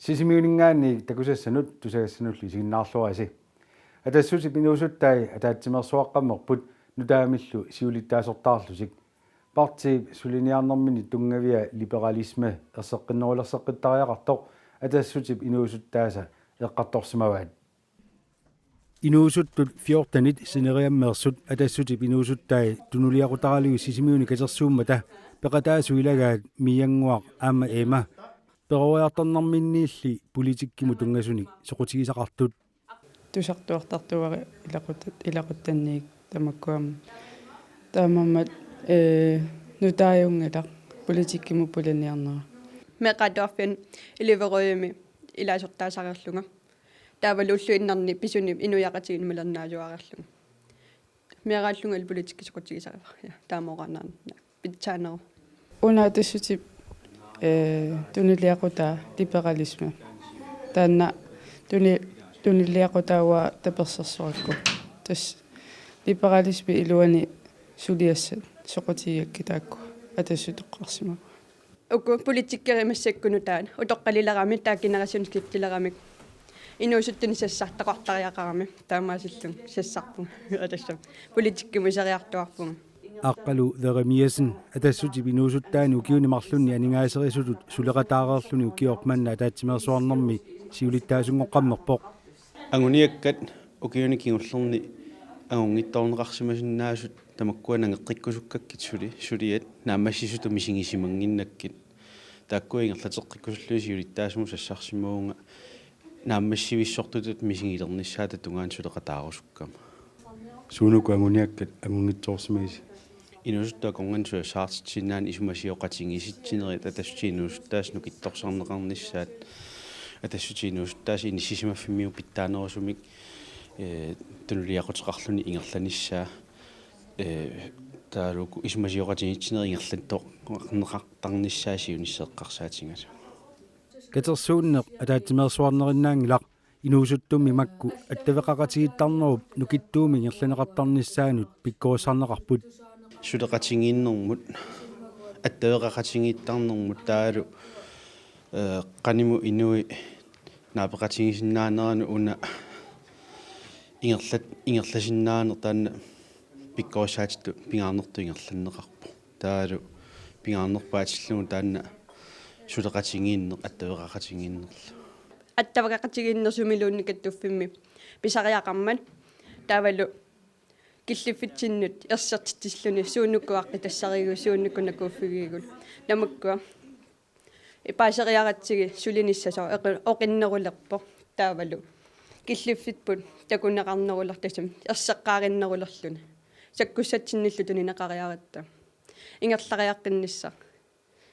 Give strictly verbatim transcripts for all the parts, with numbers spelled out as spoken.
Sisimiuninngaanniit takusassanut tusagassanullu isiginnaarluarisi. Atassutip inuusuttai ataatsimeersuaqqammerput nutaamillu siulittaasortaarlutik. Partiip suliniarnermini tunngavia liberalisme erseqqinnerulerseqqittariaqartoq Atassutip inuusuttaasa eqqartorsimavaat. Inuusuttut fjortenit sineriammeersut Atassutip inuusuttai tunuliaqutaralugu Sisimiuni katersuummata peqataasut ilagaat Miiannguaq aamma Emma peroriartornerminniilli politikkimut tunngasunik soqutigisaqartut. Tusartuartartuari ilaqut-, ilaquttanniit tamakkuammat. Taamaammat, ee, nutaajunngilaq politikkimut pulaniarnera. Meeqqat Atuarfianni elleve rødimi ilaasortaasariarlunga. Taavalu ulluinnarni pisuni inuiaqatigiinni malinnaasuariarlunga. Meeraallunga politikkimut soqutigisarivara. Ja, taamaoraannaanna. Pitsaaneru. Una Atassutip, ee, tunuliaqutaa liberalisme. Taanna tuni-, tunuliaqutaavoq tapersersorakku. Tassa liberalismip iluani suliassat soqutigigakkit taakku Atassut toqqarsimavoq. Uku politikkeri massakkut nutaat utoqqalilerami, taava generationsskiftileramik inuusuttunik sassartoqartariaqarami, taamaasillunga sassarpunga. Atassami politikkimut iseriartuaarpunga. Aqqalu Jeremiassen Atassutip inuusuttaani ukiuni marlunni aningaaserisutut suleqataareerluni ukioq manna ataatsimeersuarnermi siulittaasunngoqqammerpoq. Anguniakkat ukiuni kingullerni angunngitsoorneqarsimasinnaasut tamakkua nangeqqikkusukkakkit suli, suliat naammassisutut misigisimannginnakkit. Taakkua ingerlateqqikkusullugit siulittaasumut sassarsimavunga naammassivissortutut misigilernissaata tungaanut suleqataarusukkama. Suunuku anguniakkat angunngitsoorsimagisi? Inuusuttut akornanni susassaqartitsisinnaaneri, isumasioqatigiissitsinerit, Atassutip inuusuttaasa nukittorsarneqarnissaat, Atassutip inuusuttaasa inissisimaffimmiut pitsaanerusumik, ee, tunuliaquteqarluni ingerlanissaa, ee, taavalu uku isumasioqatigiissitsinerit ingerlattoqarneqartarnissaat siunissaq eqqarsaatigalugu. Katersuunneq ataatsimeersuarnerinnaanngilaq, inuusuttummi makku attaveqaqatigiittarnerup nukittuumik ingerlanneqartarnissaanut pikkorissarneqarput. Suleqatigiinnermut, attaveqaqatigiittarnermut taavalu, ee, qanimut inui naapeqatigisinnaaneranut una ingerlat-, ingerlasinnaaneq taanna pikkorissaatitut pingaarnertut ingerlanneqarpoq. Taavalu pingaarnerpaatillugu taanna suleqatigiinneq attaveqaqatigiinnerlu. Attaveqaqatigiinneq sumiluunniit kattuffimmi pisariaqarmat taavalu killiffitsinnut ersertitsilluni suunuku aqqitassarigigut, suunuku nakuuffigigigut. Namakkua paaseriaratsigit sulinissasoq eqi-, oqinnerulerpoq taavalu. Killiffipput takuneqarnerulertut tassami erseqqaarinnerulerluni. Sakkussatsinnillu tunineqariaratta. Ingerlariaqqinnissaq.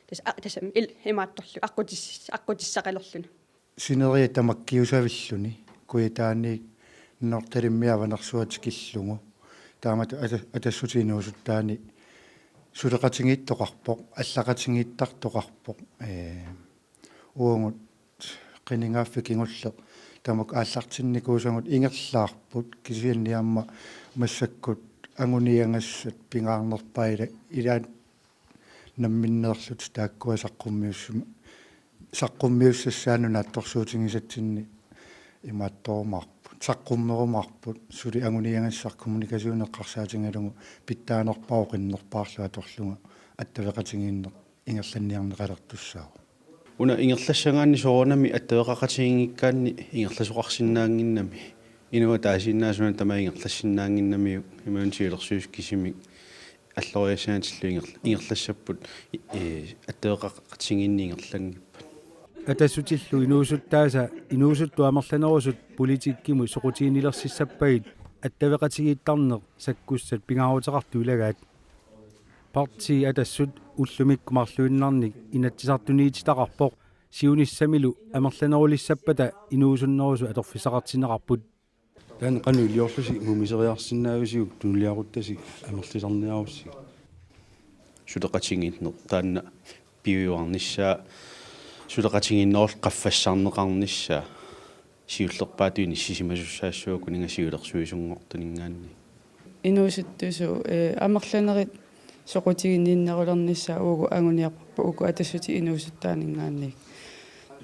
Tassa, a, tassami il-, imaattorlu aqqutis-, aqqutissaqalerluni. Sineriak tamakkiusavilluni, Kujataaniit Nanortalimmiit Avanersuaat tikillugu. Taamatut ata-, Atassutip inuusuttaani suleqatigiittoqarpoq, allaqatigiittartoqarpoq. Ee, uagut qinigaaffik kingulleq tamakku aallartinnikuusagut ingerlaarput, kisianni aamma massakkut anguniagassat pingaarnerpaat ila-, ilaat namminneerlutik taakkua saqqummiussima-, saqqummiussassaannut naatsorsuutigisatsinni imaattorumaarput, saqqummerumaarput, suli anguniagassaq kommunikationi eqqarsaatigalugu pitsaanerpaaq oqinnerpaarlu atorlugu attaveqatigiinneq ingerlanniarneqalertussaavoq. Una ingerlassagaanni soorunami attaveqaqatigiinngikkaanni ingerlasoqarsinnaannginnami. Inuit ataasiinnaat suna tamaat ingerlassinnaannginnamiuk, imaluunniit siulersuisut kisimik alloriassagatillu inger-, ingerlassapput, ee, attaveqaqatigiinneq ingerlanngippat. Atassutillu inuusuttaasa inuusuttut amerlanerusut politikkimut soqutiginnilersissappagit attaveqatigiittarneq sakkussat pingaaruteqartut ilagaat. Partii Atassut ullumikkut marluinnarnik inatsisartuniititaqarpoq siunissamilu amerlanerulissappata inuusunnerusut atorfissaqartinneqarput. Taanna qanoq iliorlusi mumiseriarsinnaavisiuk tunuliaquttasi amerlisarniarussigit? Suleqatigiinneq taanna piujuarnissaa, suleqatigiinnerullu qaffassarneqarnissaa, siullerpaatut inissisimasussaassuugut kuninnga siulersuisunngortuninngaanniit. Inuusuttusut, ee, amerlanerit soqutiginninnerulernissaat uagut anguniarparput uku Atassutip inuusuttaaninngaanniit.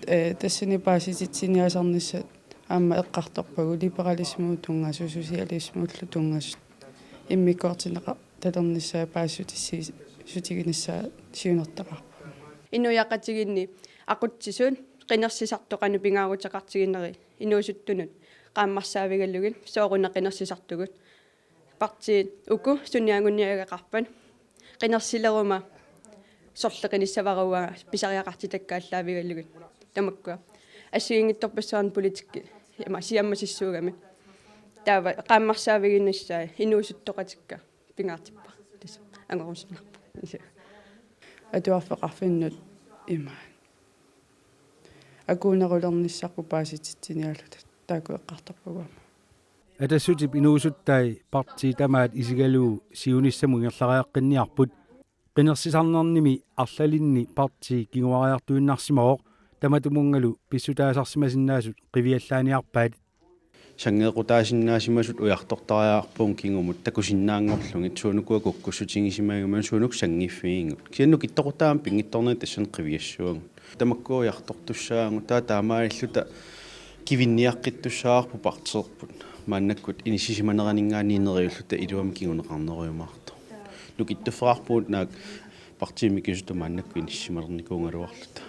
Ee, tassani paasititsiniaasarnissat aamma eqqartorpagut liberalismimut tunngasut, socialismimullu tunngasut, immikkoortinneqartalernissaat paasissutissiis-, sutiginissaa siunertaqarpoq. Inuiaqatigiinni aqutsisut qinersisartut qanoq pingaaruteqartigineri inuusuttunut qaammarsaavigalugit sooruna qinersisartugut. Partiit uku sunianguniagaqarpat qinersileruma sorleqinissavara uanga pisariaqartitakka aallaavigalugit tamakkua. Assigiinngitsorpassuarnik politikki ima siammasissuugami. Taava qaammarsaaviginissaa inuusuttoqatikka pingaartippa. Tassa angorusinnarpoq. Atuarfeqarfinnut imaat. Akuunerulernissarput paasititsiniaalluta taakku eqqartorpagut aamma. Atassutip inuusuttai partii tamaat isigalugu siunissamut ingerlariaqqinniarput. Qinersisarnernimi arlalinni partii kinguariartuinnarsimavoq, tamatumunngalu pissutaasarsimasinnaasut qiviallaaniarpaat. Sanngeeqqutaasinnaasimasut ujartortariaqarpugut kingumut takusinnaanngorlugit, suunuku kukkussutigisimagigamik suunuku sanngiffigigut. Kisianni nukittoqutaamik pinngitsoornani tassani qiviassavagut. Tamakku ujartortussaagut, taava taamaalilluta kivinniaqqittussaavarput partiipput. Maannakkut inissisimaneraninngaanniit neriulluta iluamik kinguneqarnerujumaartoq. Nukittuffeqarpugut naak partiimi kisitsisut maannakkut inissimalernikuugaluarluta.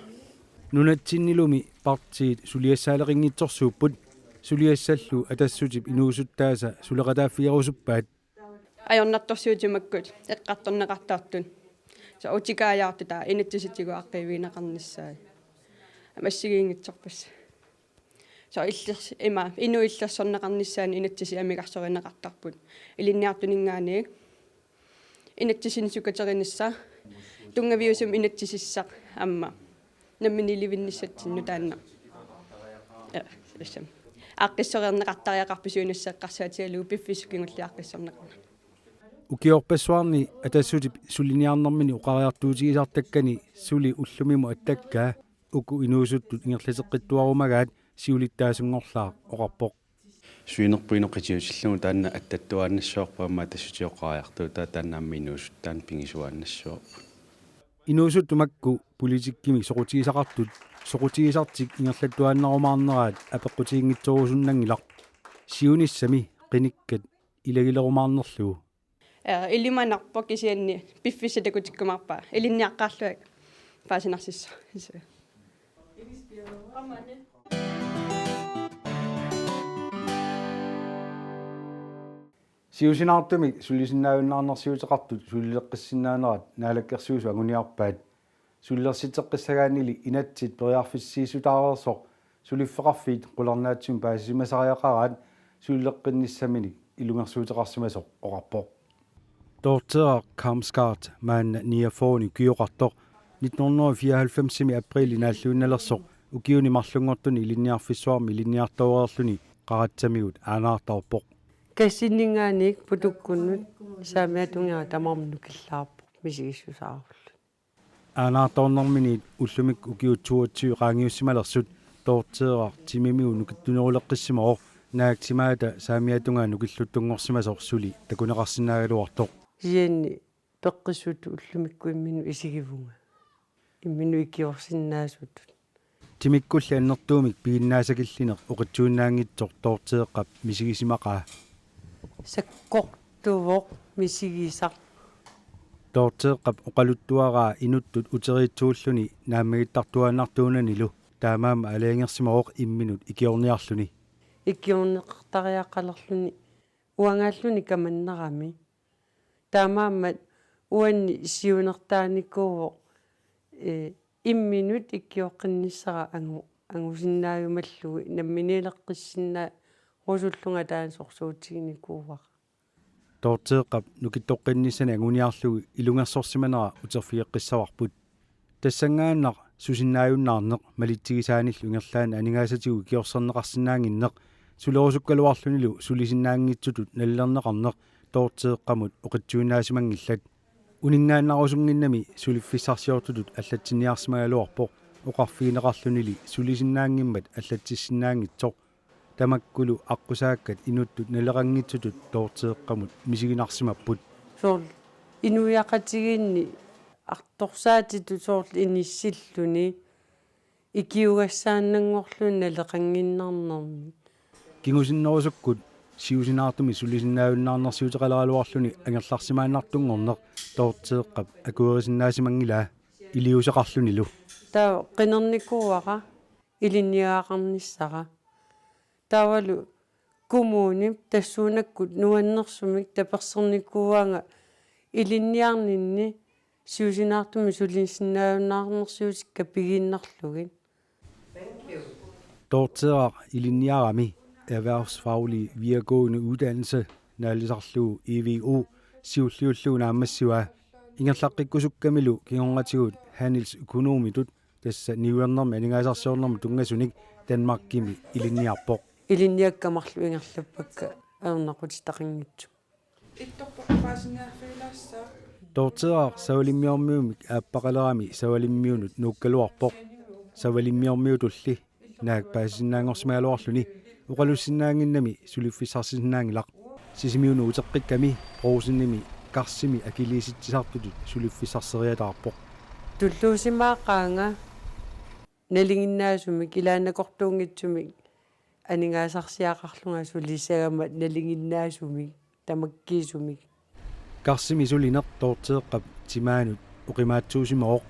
Nunatsinnilumi partiit suliassaaleqinngitsorsuupput, suliassallu Atassutip inuusuttaasa suleqataaffigerusuppaat. Ajornartorsiutimakkut eqqartorneqartartut. Soorlu utikaajaartut taava inatsisitigut aaqqiivigineqarnissaat. Aamma assigiinngitsorpassuit. Soorlu illers-, ima, inuit illersorneqarnissaannut inatsisit amigarsorineqartarput. Ilinniartuninngaanniit. Inatsisinik sukaterinissaa. Tunngaviusumik inatsisissaq aamma. Namminiilivinnissatsinnut taanna. Ja, tassami. Aaqqissoreerneqartariaqarpoq siunissaq eqqarsaatigalugu piffissap kingulliup aaqqissorneqarnera. Ukiorpassuarni Atassutip suliniarnermini oqariartuutigisartakkani suli ullumimut attakkaa uku inuusuttut ingerlateqqittuarumagaat siulittaasunngorlaaq oqarpoq. Sulinerput inoqatiutillugu taanna attattuaannassavarput aamma Atassutip oqariartuutaa taanna aamma inuusuttut taanna pigisuaannassavarput. Inuusuttut makku politikkimik soqutigisaqartut soqutigisartik ingerlattuaannarumaarneraat apeqqutiginngitsorusunnanngilaq. Siunissami qinikkat ilagilerumaarnerlugu. Ee, ilimanarpoq kisianni piffissaq takutikkumaarpaa. Ilinniaqqaarlugit paasinarsissaaq. Siusinaartumik sulisinnaajunnaarnersiuteqartut sulileqqissinnaanerat Naalakkersuisut anguniarpaat. Sulilersitseqqissagaannili inatsit periarfissiissutaareersoq suliffeqarfiit qularnaatsumik paasisimasariaqaraat sulileqqinnissaminik ilungersuuteqarsimasoq oqarpoq. Dorthe Kamsgaard maanna niogfyrrenik ukioqartoq nitten hundrede og fireoghalvfemsimi aprilip naalluinnalersoq ukiuni marlunngortuni ilinniarfissuarmi ilinniartooreerluni qaratsamigut aanaartoorpoq. Kassininngaanniit putukkunnut saamiata tungaa tamarmik nukillaarput misigissusaarullutik. Aanaartoornerminiit ullumikkut ukiut toogtyve qaangiussimalersut Dorthe timimigut nukittuneruleqqissimavoq naak timaata saamiata tungaa nukilluttunngorsimasoq suli takuneqarsinnaagaluartoq. Kisianni peqqissuuttut ullumikkut imminut isigivunga. Imminut ikiorsinnaasutut. Timikkulli annertuumik piginnaasakillineq oqitsuinnaanngitsoq Dortheeqqap misigisimaqaa. Sakkortuvoq misigisaq. Dortheeqqap oqaluttuaraa inuttut uteriitsuulluni naammagittartuaannartuunanilu taamaammat aalajangersimavoq imminut ikiorniarluni. Ikiorneqartariaqalerluni uangaalluni kamannarami. Taamaammat uanni siunertaanikuuvoq, ee, imminut ikioqqinnissara angu-, angusinnaajumallugu namminiileqqissinnaarusullunga taanna sorsuutiginikuuara. Dortheeqqap nukittoqqinnissani anguniarlugu ilungersorsimanera uterfigeqqissavarput. Tassanngaannaq susinnaajunnaarneq malitsigisaanillu ingerlaannaq aningaasatigut ikiorserneqarsinnaannginneq sulerusukkaluarlunilu sulisinnaanngitsutut nalilerneqarneq Dortheeqqamut oqitsuinnaasimanngillat. Uninngaannarusunnginnami suliffissarsiortutut allatsinniarsimagaluarpoq oqarfigineqarlunili sulisinnaanngimmat allatsissinnaanngitsoq. Tamakkulu aqqusaakkat inuttut naleqanngitsutut Dortheeqqamut misiginarsimapput. Soorlu inuiaqatigiinni artorsaatitut soorlu inissilluni ikiugassaannanngorluni naleqannginnarnermi. Kingusinnerusukkut siusinaartumik sulisinnaajunnaarnersiuteqaleraluarluni angerlarsimaannartunngorneq Dorthe Eqqap akuerisinnaasimanngilaa iliuuseqarlunilu. Taava qinernikuuara ilinniagaqarnissara. Taavalu kommunip tassuunakkut nuannersumik tapersersornikuuaanga ilinniarninni siusinaartumik sulisinnaajunnaarnersiutikka pigiinnarlugit. Dorthe Eqqap ilinniarami erhvervsfaglig videregående uddannelse naalisarlugu E V U siulliullugu naammassivaa. Ingerlaqqikkusukkamilu kingornatigut handelsøkonomitut, tassa niuernermi aningaasarsiornermut tunngasunik, Danmarkimi ilinniarpoq. Ilinniakka marluk ingerlappakka ajornaqutitaqanngitsumik. Ittorpoq paasinniarfigilaassaaq. Dorthe Eqqap savalimmiormiumik aappaqalerami savalimmiunut nuukkaluarpoq. Savalimmiormiutulli naak paasisinnaanngorsimagaluarluni oqalussinnaannginnami suliffissarsisinnaanngilaq. Sisimiunut uteqqikkami Brugsenimi karsimi akiliisitsisartutut suliffissarseriataarpoq. Tulluusimaaqaanga nalinginnaasumik ilaannakortuunngitsumik aningaasarsiaqarlunga sulissagama nalinginnaasumik tamakkiisumik. Karsimi sulineq Dorthe Eqqap timaanut oqimaatsuusimavoq,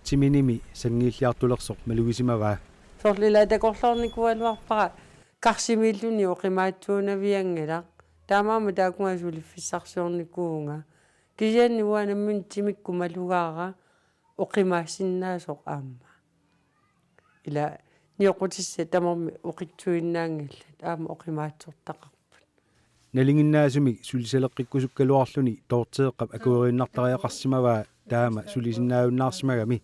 timinimi sanngiilliartulersoq malugisimavaa. Soorlu ilaa takorloornikuugaluarpara karsimiilluni oqimaatsuunavianngilaq. Taamaammat taakunga suliffissarsiornikuuvunga. Kisianni uanga nammineq timikkut malugaara oqimaassinnaasoq aamma. Ila nioqqutissat tamarmik oqitsuinnaanngillat aamma oqimaatsortaqarput. Nalinginnaasumik sulisaleqqikkusukkaluarluni Dorthe Eqqap akueriinnartariaqarsimavaa taama sulisinnaajunnaarsimagami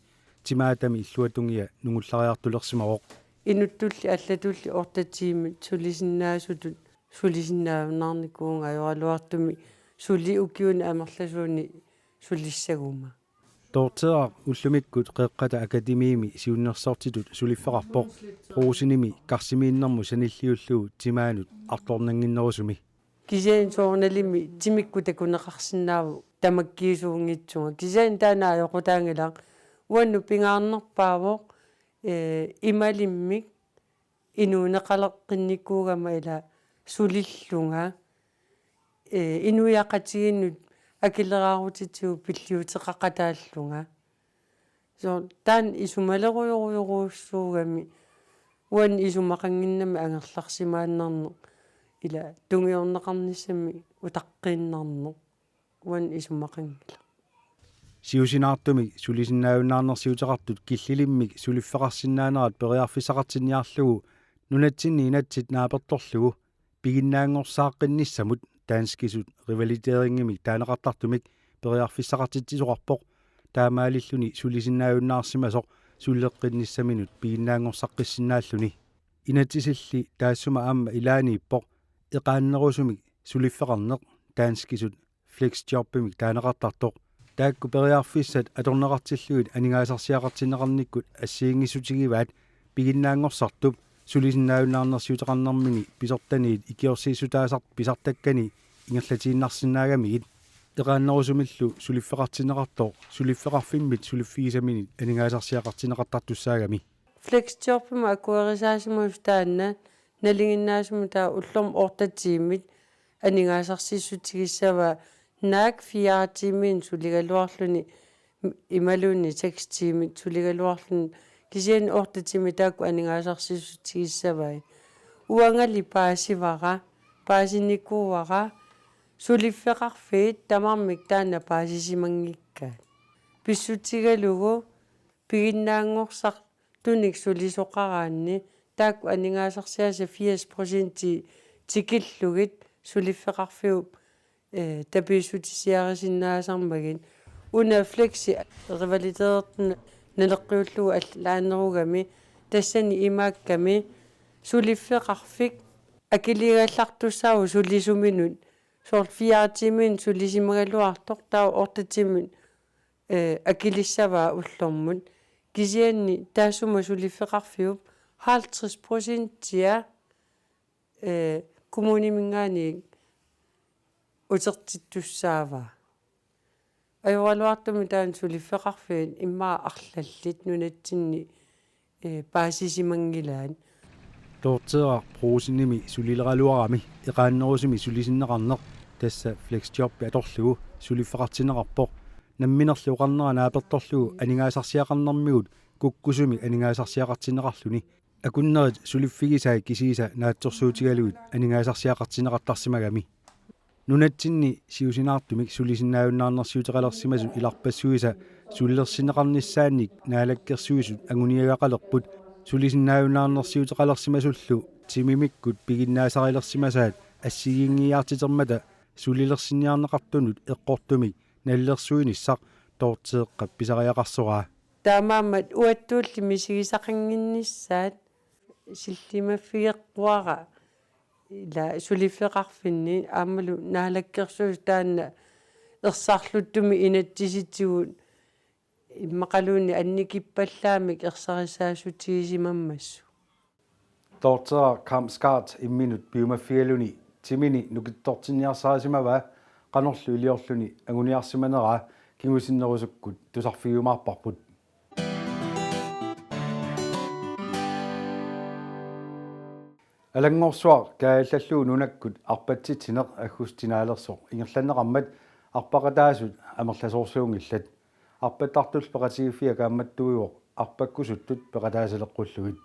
timaatami illuatungia nungullariartulersimavoq. Inuttulli allatulli otte tiimit sulisinnaasutut sulisinnaajunnaarnikuuvunga ajoraluartumik suli ukiuni amerlasuuni sulissaguma. Dorthe Eqqap ullumikkut Qeqqata Akademiimi siunnersortitut suliffeqarpoq, Brugsenimi karsimiinnermut sanilliullugu timaanut artornannginnerusumi. Kisianni soorunalimi timikkut takuneqarsinnaavoq tamakkiisuunngitsunga. Kisianni taanna ajoqutaanngilaq. Uannut pingaarnerpaavoq, ee, imalimmik inuuneqaleqqinnikuugama ila sulillunga, ee, inuiaqatigiinnut akileraarutitigut pilliuteqaqataallunga. Soorlu taanna isumalerujorujoruussuugami uani isumaqannginnami angerlarsimaannarneq, ila tungiorneqarnissami utaqqiinnarneq. Uani isumaqanngilaq. Siusinaartumik sulisinnaajunnaarnersiuteqartut killilimmik suliffeqarsinnaanerat periarfissaqartinniarlugu nunatsinni inatsit naapertorlugu piginnaanngorsaaqqinnissannut danskisut revalideringimik taaneqartartumik periarfissaqartitsisoqarpoq, taamaalilluni sulisinnaajunnaarsimasoq suleqqinnissaminut piginnaanngorsaqqissinnaalluni. Inatsisilli taassuma aamma ilaaniippoq eqaannerusumik suliffeqarneq danskisut flexjobbimik taaneqartartoq. Taakku periarfissat atorneqartillugit aningaasarsiaqartinneqarnikkut assigiinngissutigivaat piginnaanngorsartup sulisinnaajunnaarnersiuteqarnermini pisortaniit ikiorsiissutaasartut pisartakkani ingerlatiinnarsinnaagamigit. Eqaannerusumillu suliffeqartinneqartoq suliffeqarfimmit suliffigisaminit aningaasarsiaqartinneqartartussaagami. Flexjobbimut akuerisaasimasoq taanna nalinginnaasumik taava ullormut otte tiimit aningaasarsiissutigissavaa, naak fire tiimit suligaluarluni imaluunniit seks tiimit suligaluarluni, kisianni otte tiimit taakku aningaasarsiissutigissavai. Uangali paasivara, paasinikuuara, suliffeqarfiit tamarmik taanna paasisimanngikkaat. Pissutigalugu piginnaanngorsartunik sulisoqaraanni taakku aningaasarsiaasa firs procenti tikillugit suliffeqarfiup, eh, tapiissutisiarisinnaasarmagit. Una flexi revaliderertut naleqqiullugu allaanerugami tassani imaakkami suliffeqarfik akiligallartussaavoq sulisuminut, soorlu fire tiimit sulisimagaluartoq taava otte tiimit, eh, akilissavaa ullormut. Kisianni taassuma suliffeqarfiup halvtreds procentia, eh, kommuniminngaanniit utertittussaavaa. Ajoraluartumik taanna suliffeqarfiit immaqa arlallit nunatsinni, eh, paasisimanngilaat. Dorthe Brugsenimi sulileraluarami eqaannerusumik sulisinneqarneq, tassa flexjob atorlugu, suliffeqartinneqarpoq. Namminerlu oqarnera naapertorlugu aningaasarsiaqarnermigut kukkusumik aningaasarsiaqartinneqarluni. Akunnerit suliffigisai kisiisa naatsorsuutigalugit aningaasarsiaqartinneqartarsimagami. Nunatsinni siusinaartumik sulisinnaajunnaarnersiuteqalersimasut ilarpassuisa sulilersinneqarnissaannik Naalakkersuisut anguniagaqalerput. Sulisinnaajunnaarnersiuteqalersimasullu timimikkut piginnaasarilersimasaat assigiinngiiaartitermata sulilersinniarneqartunut eqqortumik nalilersuinissaq Dortheeqqap pisariaqarsoraa. Taamaammat uattulli misigisaqannginnissaat sillimaffigeqquara ila suliffeqarfinni aammalu Naalakkersuisut taanna ersarluttumik inatsisitigut immaqaluunniit annikippallaamik ersarisaassutigisimammata. Dorthe Kamp-Skaart imminut piumaffigaluni timini nukittortinniarsarisimavaa qanorlu iliorluni anguniarsimaneraa kingusinnerusukkut tusarfigiumaarparput. Alanngorsuaq kaajallallugu nunakkut arpatsitsineq aggustip naalersoq ingerlanneqarmat arpaqataasut amerlasoorsuunngillat. Arpattartut peqatigiiffiat kaammattuivoq arpakkusuttut peqataasaleqqullugit.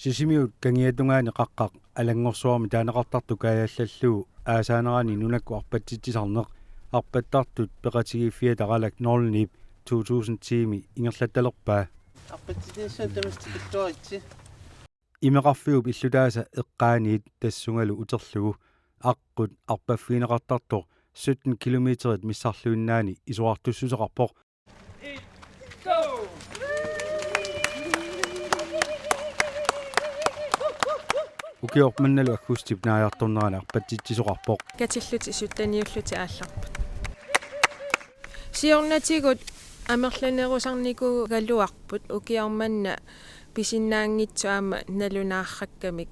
Sisimiut kangiatungaani qaqqaq Alanngorsuarmi taaneqartartoq kaajallallugu aasaanerani nunakkut arpatsitsisarneq arpattartut peqatigiiffiata Qalak nul ni-p to tusind ti-mi ingerlattalerpaa. Arpatsitsisarneq tamassi tikilluaritsi. Imeqarfiup illutaasa eqqaaniit tassungalu uterlugu aqqut arpaffigineqartartoq sytten kilometerit missarluinnaani isorartussuseqarpoq. Ukioq mannalu aggustip naajartornerani arpatsitsisoqarpoq. Katillutik sytteniullutik aallarput. Siornatigut amerlanerusarnikuugaluarput ukioq manna pisinnaanngitsoq aamma nalunaarrakkamik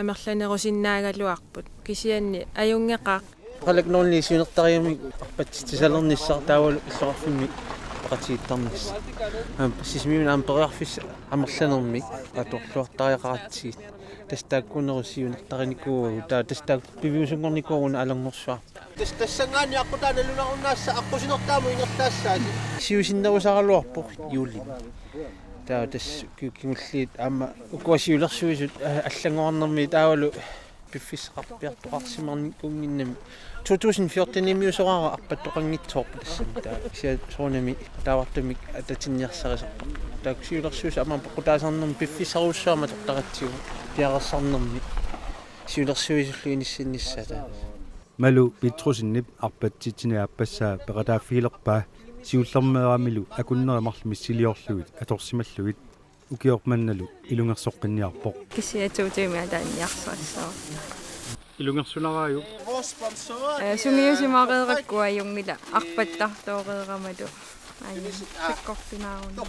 amerlanerusinnaagaluarput, kisianni ajunngeqaaq. Qalak nul ni-p siunertarigamik arpatsitsisalernissaq taavalu illoqarfimmi peqatigiittarnissaq. Aamma Sisimiuni aamma periarfissat amerlanermik atorluartariaqaratsigit. Tassa taakkuunerup siunertarinikuuagut, taava tassa taakku piviusunngornikuuagut Alanngorsuarmi. Tassa tassanngaanniit aqqutaa nalunarunnaassaaq aqqusinertaamut ingerlaassaasi. Siusinnerusaraluarpoq juulimi. Taava tassa ki-, kingulliit aamma ukua siulersuisut, eh, allanngorarnermi taavalu piffissaqarpiartoqarsimanikuunnginnami. To tusind fjorten-imiusoraara arpattoqanngitsoorpoq tassami, taava kisianni soorunami taavartumik atatinniarsarisarparput. Taava siulersuisut aamma peqqutaasarnermi piffissarujussuarmik atortaratsigu piareersarnermi siulersuisullu inissinnissaat. Malu Petrussen-ip arpatsitsineq aappassaa peqataaffigilerpaa, siullermeeramilu akunneri marluk missiliorlugit atorsimallugit. Ukioq mannalu ilungersoqqinniarpoq. Kisianni to tusind-imi ataanniarsarissavarput. Ilungersunaraajuk? Eh, sumiusimareerakku ajunngilaq arpattartooreeramalu. Aani, sakkortunaaruna.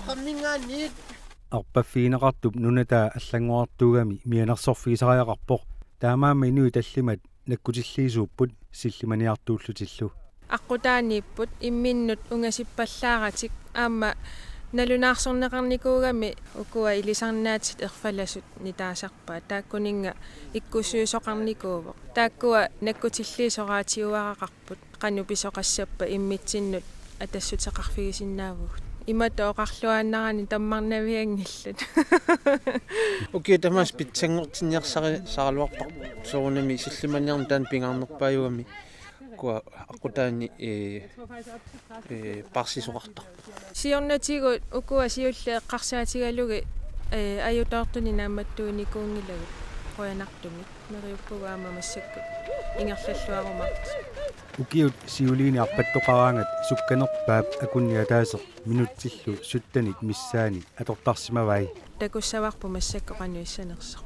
Arpaffigineqartup nunataa allanngorartuugami mianersorfigisariaqarpoq. Taamaammat inuit tallimat nakkutilliisuupput sillimaniartuullutillu. Aqqutaaniipput imminnut ungasippallaaratik, aamma nalunaarsorneqarnikuugami ukua ilisarnaatit erfalasut nitaasarpaat. Taakkuninnga ikkussuisoqarnikuuvoq. Taakkua nakkutilliisoraatiuaraqarput, qanoq pisoqassappat immitsinnut atassuteqarfigisinnaavugut. Imatut oqarluaannarani tammarnavianngillat. Ukiut tamaasa pitsanngortinniarsari-, saraluarparput. Soorunami sillimaniarneq taanna pingaarnerpaajugami. Ukua aqqutaani, eh, eh, paarsisoqartarput. Siornatigut ukua siulliit eqqarsaatigalugit, eh, ajutoortunik naammattuinikuunngilagut qujanartumik. Neriuppugut aamma massakkut ingerlalluarumaartut. Ukiut siuliini arpattoqaraangat sukkanerpaap akunneq ataaseq minutsillu syttenit missaanni atortarsimavai. Takussavarput massakkut qanoq issanersoq.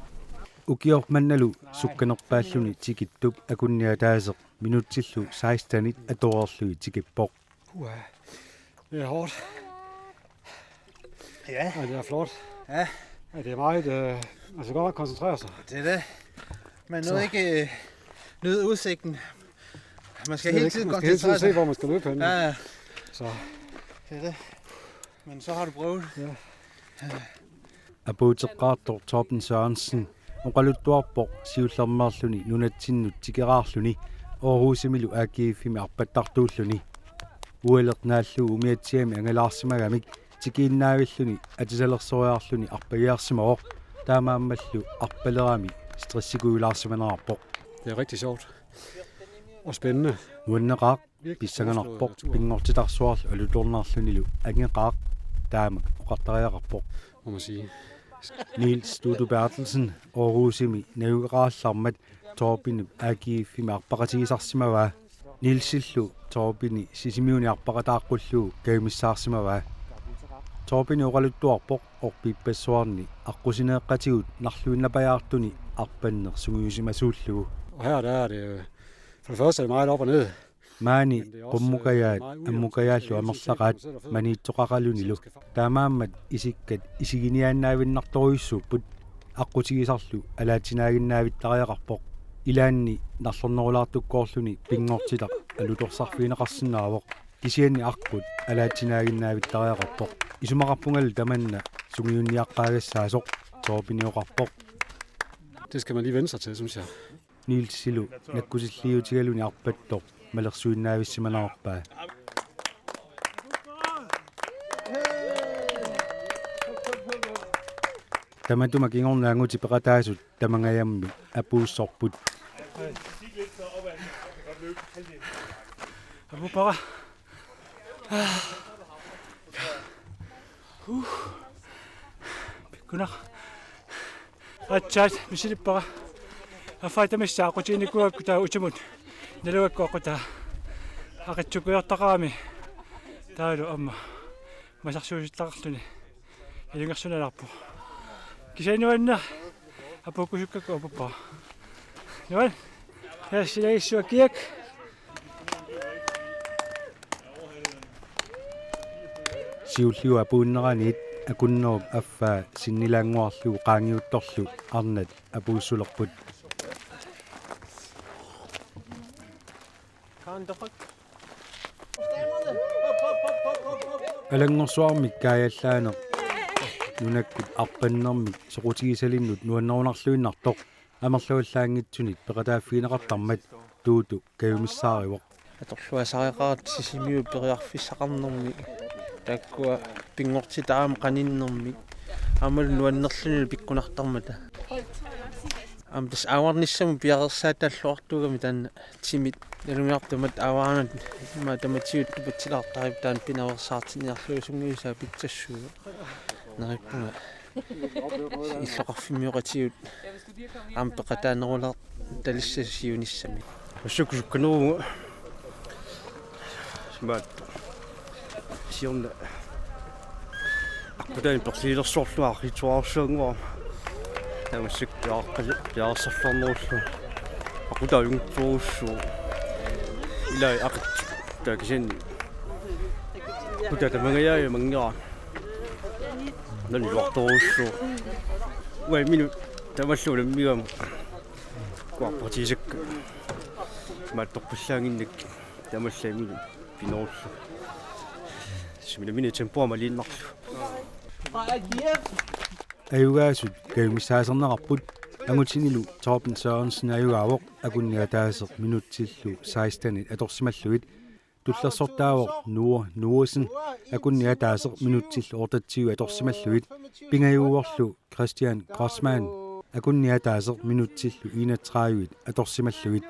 Ukioq mannalu sukkanerpaalluni tikittup akunneq ataaseq minutsillu sekstenit atoreerlugit tikippoq. Uha. Det er hårdt. Ja. Ja, det er flot. Ja. Ja, det er meget, øh, altså, det er godt at koncentrere sig. Det er det. Man nåede ikke, øh, nyde udsigten. Man skal hele tiden koncentrere sig. Man skal hele tiden se, hvor man skal løbe hen. Ja, ja. Så. Det er det. Men så har du prøvet. Ja. Apuuteqqaartoq Torben Sørensen oqaluttuarpoq siullermeerluni nunatsinnut tikeraarluni Aarhusimilu A G F-imi arpattartuulluni. Ualeq naallugu umiatsiami angalaarsimagamik tikiinnaavilluni atisalersoriarluni arpagiarsimavoq, taamaammallu arpalerami stressikujulaarsimanerarpoq. Det er rigtig sjovt. Og spændende. Nuanneqaaq, pissanganarpoq, pinngortitarsuarlu alutornarlunilu angeqaaq, taamak oqartariaqarpoq. Må man sige. Niels Dudu Berthelsen Aarhusimi najugaqarallarmat Torbenip A G F-imi arpaqatigisarsimavaa. Nielsillu Torbeni Sisimiuni arpaqataaqqullugu kajumissaarsimavaa. Torbeni oqaluttuarpoq orpiippassuarni aqqusineeqqatigut narluinnapajaartuni arpanneq sungiusimasuullugu. Og her der er det øh, for det første er det meget op og ned. Maani qummukajaat ammukajaallu amerlaqaat maniitsoqaqalunilu. Taamaammat isikkat isiginiaannaavinnartorujussuupput, aqqutigisarlu alaatsinaaginnaavittariaqarpoq. Ilaanni narlornerulaartukkoorluni pinngortitaq alutorsarfigineqarsinnaavoq. Kisianni aqqut alaatsinaaginnaavittariaqarpoq. Isumaqarpungalu tamanna sungiunniaqqaagassaasoq, Torbeni oqarpoq. Det skal man lige vende sig til, synes jeg. Nielsilu nakkutilliutigaluni arpattoq malersuinnaavissimanerarpaa. Tamatuma kingorna angutit peqataasut tamangajammik apuussorput. Apuuppara. Uh. Pikkunaq. Aatsaat misilippara. Affaa tamassa aqqutiginikuuakku taava utimut. Nalugakku aqqutaa. Aqitsukujortaqarami. Taavalu aamma masarsuusittaqarluni. Ilungersunalaarpoq. Kisianni nuanneq. Apuukkusukkakku apuuppara. Nuan. Haa, silagissuaq kiak. Siulliup apuunneraniit akunnerup affaa sinnilaannguarlugu qaangiuttorlu arnat apuussulerput. Alanngorsuarmik kaajallaaneq nunakkut arpannermik soqutigisalinnut nuannerunarluinnartoq amerlavallaanngitsunit peqataaffigineqartarmat Tuutu kajumissaarivoq. Atorluasareqaat Sisimiut periarfissaqarnermi, taakkua pinngortitaq aamma qaninnermik aammalu nuannerlunilu pikkunartarmata. Aamma tassa aavarnissamut piareersaatalluartuugami taanna timit nalunngilarput tamatta aavaanut, immaqa tamatigut tupatsilaartarput taanna pinaveersaartinniarlugu sungiusaa pitsassuuvoq. Neriuppunga illoqarfimmioqatigut aamma peqataanerulaartalissasoq siunissami. Ussukkusukkanerugu simaat siorna aqqutaani perliilersorlugu aqqiitsuararsuannguarma. Tamassi piaqqali piareersarluarnerullugu. Aqqutaa ajunngitsorujussuuvoq. Ilai aqitsoq. Taava kisianni aqqutaa tamangajaai manngerama. Naniluartorujussuuvoq. Uanga imminut tamallu unammigama. Kuarpartiisakka. Maattorpallaannginnakkit tamallu imminut pinerullugu. Suminnga imminut tempoa maliinnarlugu. Ajugaasut kajumissaaserneqarput, angutinilu Torben Sørensen ajugaavoq akunneq ataaseq minutsillu sekstenit atorsimallugit. Tullersortaavoq Noah Noahsen akunneq ataaseq minutsillu otteogtyve atorsimallugit. Pingajuuvorlu Christian Grossmann akunneq ataaseq minutsillu enogtredivit atorsimallugit.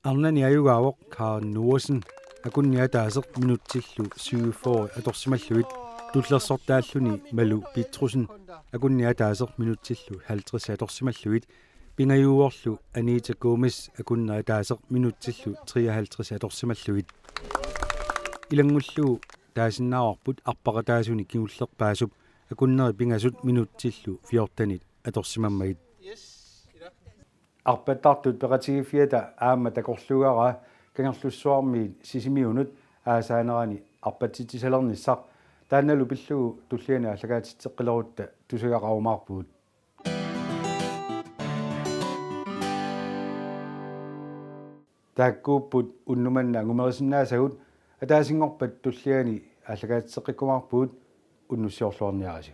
Arnani ajugaavoq Karen Noahsen akunneq ataaseq minutsillu syvogfyrre atorsimallugit. Tullersortaalluni Malu Petrussen akunneq ataaseq minutsillu halvtreds atorsimallugit. Pingajuuvorlu Anita Gomes akunneq ataaseq minutsillu treoghalvtreds atorsimallugit. Ilanngullugu taasinnaavarput arpaqataasuni kingullerpaasup akunneri pingasut minutsillu fjortenit atorsimammagit. Arpattartut peqatigiiffiata aamma takorluugaraa Kangerlussuarmiit Sisimiunut aasaanerani arpatsitsisalernissaq, taannalu pillugu tulliani aallakaatitseqqilerutta tusagaqarumaarpugut. Taakkuupput unnuk manna angumerisinnaasagut, ataasinngorpat tulliani aallakaatitseqqikkumaarpugut. unnussiorluarniarisi.